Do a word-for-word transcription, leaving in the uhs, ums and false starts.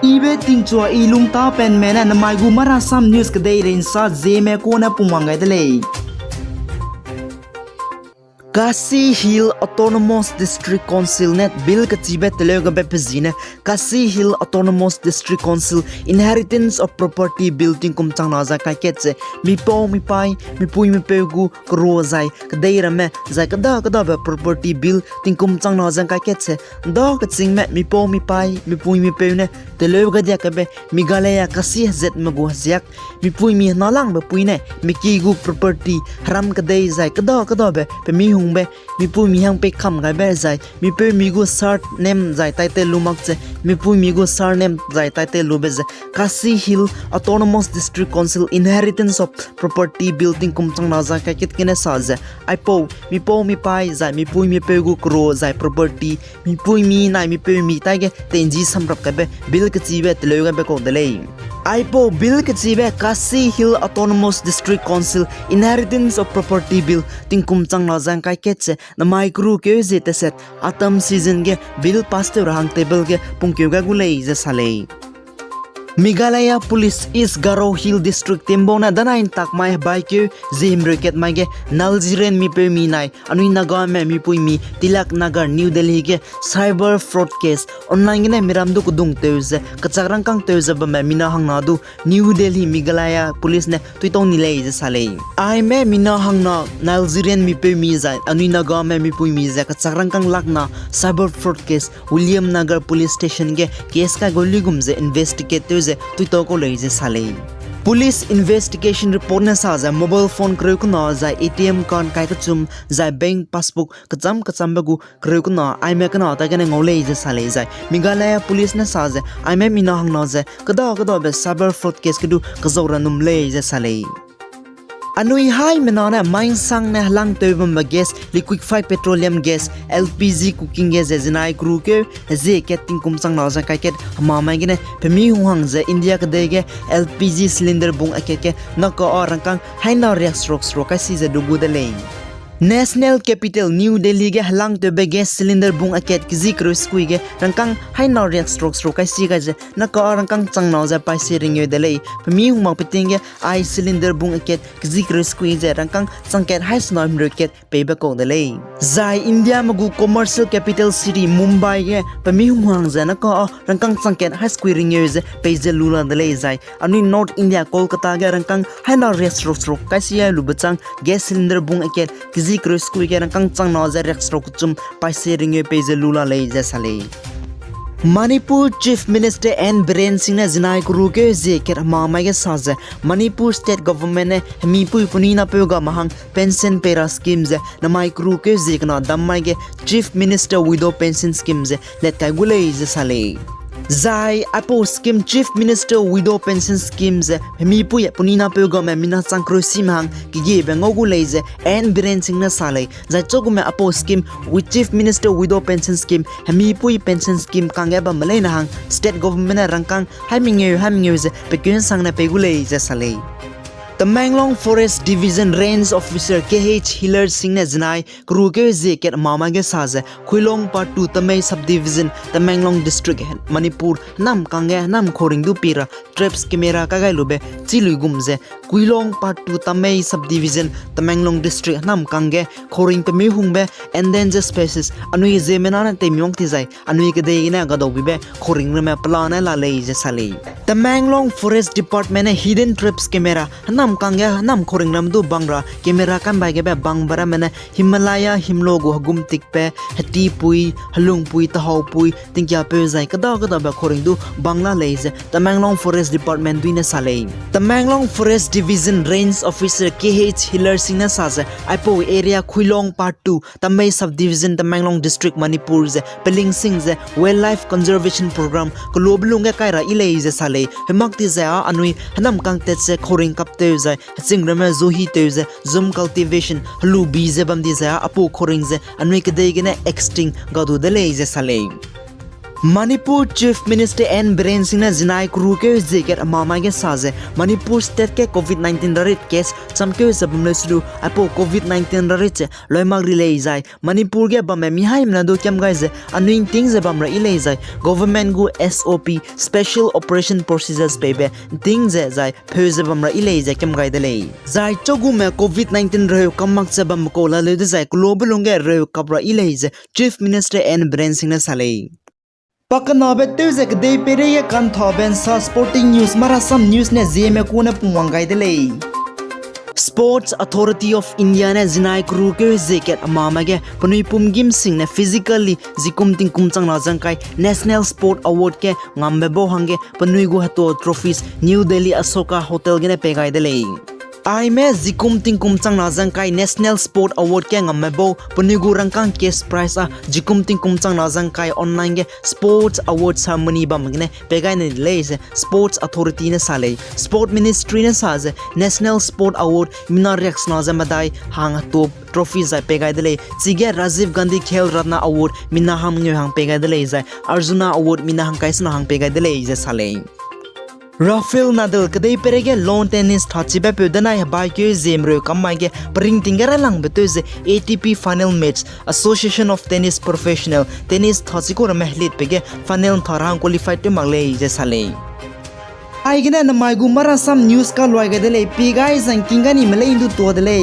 Ibe tingchua i lungtapenme ne namai gu Marasam News kedeirei nsa Zeme kune pungwang gai de lei. Khasi Hills Autonomous District Council ne bill kechibe teleu gabe pe zi ne Khasi Hills Autonomous District Council Inheritance of Property Bill tingkum changna zai kaiket ze mipau mipaî, mipui mipeu gu kero zai kedei ramme zai keda kedabe Property Bill tingkum changna zai kaiket ze nda kechîngme mipau mipaî, mipui mipeu ne teleu gadiak kebe Meghalaya Khasi hezatme gu heziak, mipuimi henalangbe pui ne miki gu property, heram kedei zai keda kedabe pemi hungbe mipuimi hang pei kam gaibe zai mipeumi gu surname zai title lu mak ze mipuimi gu surname zai title lube ze Khasi Hills Autonomous District Council Inheritance of Property Bill tingkum changna zai kaiket gene sa ze aipau mipau mipaî zai mipui mipeu gu kero zai property, mipuimi nai mipeumi taige teinji samrap kaibe bill kechibe teleu gaibe kau de lei. Aipau bill kechibe Khasi Hills Autonomous District Council Inheritance of Property Bill tingkum changna zai kaiket ze namai kru keu ze teset autumn season ge bill pass tew ra hang table ge pungkeu gai gu lei ze sa lei. Meghalaya Police East Garo Hill District team bau ne danai ntak mai hebaikeu zie himreu kat mai ge Nalgirian mipeumi nai anui Nagame mipuimi Tilak Nagar New Delhi ge cyber fraud case online gene miram du kedung tew ze kachak rangkang tew ze bamme mina hangna du New Delhi Meghalaya Police ne tuitau ni lei ze sa lei. Aime mina hangna Nalgirian mipeumi zai anui Nagame mipuimi ze kachak rangkang lakna cyber fraud case Williamnagar Police Station ge case kai gu luigum ze investigate tew ze tuitau kau lei ze sa lei. Police investigation report ne sa ze mobile phone kereu kena zai A T M card kai kechum zai bank passbook kecham kechambe gu kereu kena aime kena ta gene ngau lei ze sa lei zai Meghalaya Police ne sa ze aime mina hangna ze keda kedabe cyber fraud case kedu kezau ra num lei ze sa lei. Anui haimena ne Maingsangne helangtew bambe gas, liquefied petroleum gas, L P G cooking gas ze zinai kru keu hezie kat tingkum changna zai kaiket hemamai gene pemi hung hang ze India kedei ge L P G cylinder bung akat ge naka a rangkang haina riak seruk seruk kaisi ze du gu de lei. National capital New Delhi ge helangtewbe gas cylinder bung akat kezi kereu sekui ge rangkang haina riak seruk seruk kaisi gai ze naka a rangkang changna ze paise ringeu de lei. Pemi hung mak peting ge ai cylinder bung akat kezi kereu sekui ze rangkang changkat haisena himreu kat peibe kau de lei. Zai Indiame gu commercial capital city Mumbai ge pemi hung hang ze naka a rangkang changkat hai sekui ringeu ze pei ze lu la de lei zai anui North India Kolkata ge rangkang haina riak seruk seruk kaisi ai lube chang gas cylinder bung akat kezi kereu sekui ge rangkang changna ze riak seruk kechum paise ringeu pei ze lu la lei ze sa lei. Manipur Chief Minister N Biren Singh ne zinai kru keu zie kat hemamai ge sa ze Manipur State Government ne hemipui penui napeu ga mahang pension pei ra scheme ze namai kru keu zie kena dam mai ge Chief Minister Widow Pension Scheme ze let kai gu lei ze sa lei. Zai aipau scheme Chief Minister Widow Pension Scheme ze hemipui penui napeu game mina chang kereu sime hang kegiebe ngau gu lei ze N Biren Singh ne sa lei. Zai chugume aipau scheme with Chief Minister Widow Pension Scheme hemipui pension scheme kangge bamme leine hang state government ne rangkang hai mengeu hai mengeu ze pekun sangne pei gu lei ze sa lei. Tamenglong Forest Division Range Officer K H Hiller Singh ne zinai kru keu zie kat hemamai ge sa ze Khulliang Part two Tamei Subdivision, Tamenglong District, Manipur nam kangge nam khoring du pi ra traps camera kagai lube chi luigum ze Khulliang Part two Tamei Subdivision, Tamenglong District nam kangge khoring pemi hungbe endangered species anui ziemmena ne teimi wang ti zai anui kedei gene gadau bibe khoring ramme pelane la lei ze sa lei. Tamenglong Forest Department ne hidden traps camera nam kangge nam khoring ram du bang ra camera kambai gebe bangbe ramme ne Himalaya himlo gu hegum tikbe, hetipui, helungpui, tehaupui, tingkiapeu zai keda kedabe khoring du bang la lei ze Tamenglong Forest Department dui ne sa lei. Tamenglong Forest Division Range Officer K H Hiller Singh ne sa ze aipau area Khulliang Part two Tamei Subdivision, Tamenglong District, Manipur ze pelingsing ze Wildlife Conservation Program kelobe lungge kai ra yi lei ze sa lei. Hemak ti zai a anui henam kangtat ze khoring kaptew zai heching ramme zuhitew ze zoom cultivation helu bi ze bam di zai a aipau khoring ze anui kedei gene extinct ga du de lei ze sa lei. Biren Singh ne zinai keru keu hezie kat amamai ge sa ze Manipur state ge covid nineteen rarit case chamkeu ze bam leu selu aipau covid nineteen rarit ze lui mak ri lei zai Manipur ge bamme mihaimena du kiam gai ze anui nting ze bam ra yi lei zai government gu S O P, Special Operation Procedures peibe nting ze zai pheu ze bam ra yi lei ze kiam gai de lei. Zai chagume covid nineteen reheu kam mak ze bambe kau laleu dezai kelobe lungge reheu kap ra yi lei ze Chief Minister N Biren Singh ne sa lei. Pakenabe tew ze kedei peireige kanthabe nsa sporting news, marasam news ne zieme kune pungwang gai de lei. Sports Authority of India ne zinai keru keu hezie kat amamai ge penui pum gîm sing ne physically zikum tingkum changna zangkai National Sport Award ge ngambe bau hangge penui gu hetua trophies New Delhi Ashoka Hotel gene pei gai de lei. Aime zikum tingkum changna zangkai National Sport Award ge ngambe bau penui gu rangkâng cash prize â zikum tingkum changna zangkai online ge Sports Award ceremony bam gene pei gai ne de lei ze Sports Authority ne sa lei. Sport Ministry ne sa ze National Sport Award mina riaksena ze medai hang hetua trophy zai pei gai de lei. Chige Rajiv Gandhi Khel Ratna Award mina hangngeu hang pei gai de lei zai Arjuna Award mina hangkai sena hang pei gai de lei ze sa lei. Rafael Nadal kedei peireige lawn tennis thachibe peu denai hebai keu hezie mereu kam mai ge peringting ge railangbe tew ze A T P final match, Association of Tennis Professional, tennis thachi ku ramme helitbe ge final ntha ra hang qualify tew mak lei ze sa lei. Aigene namai gu marasam news kaluai gai de lei, pie gai zangking ga nime lei ndu tua de lei.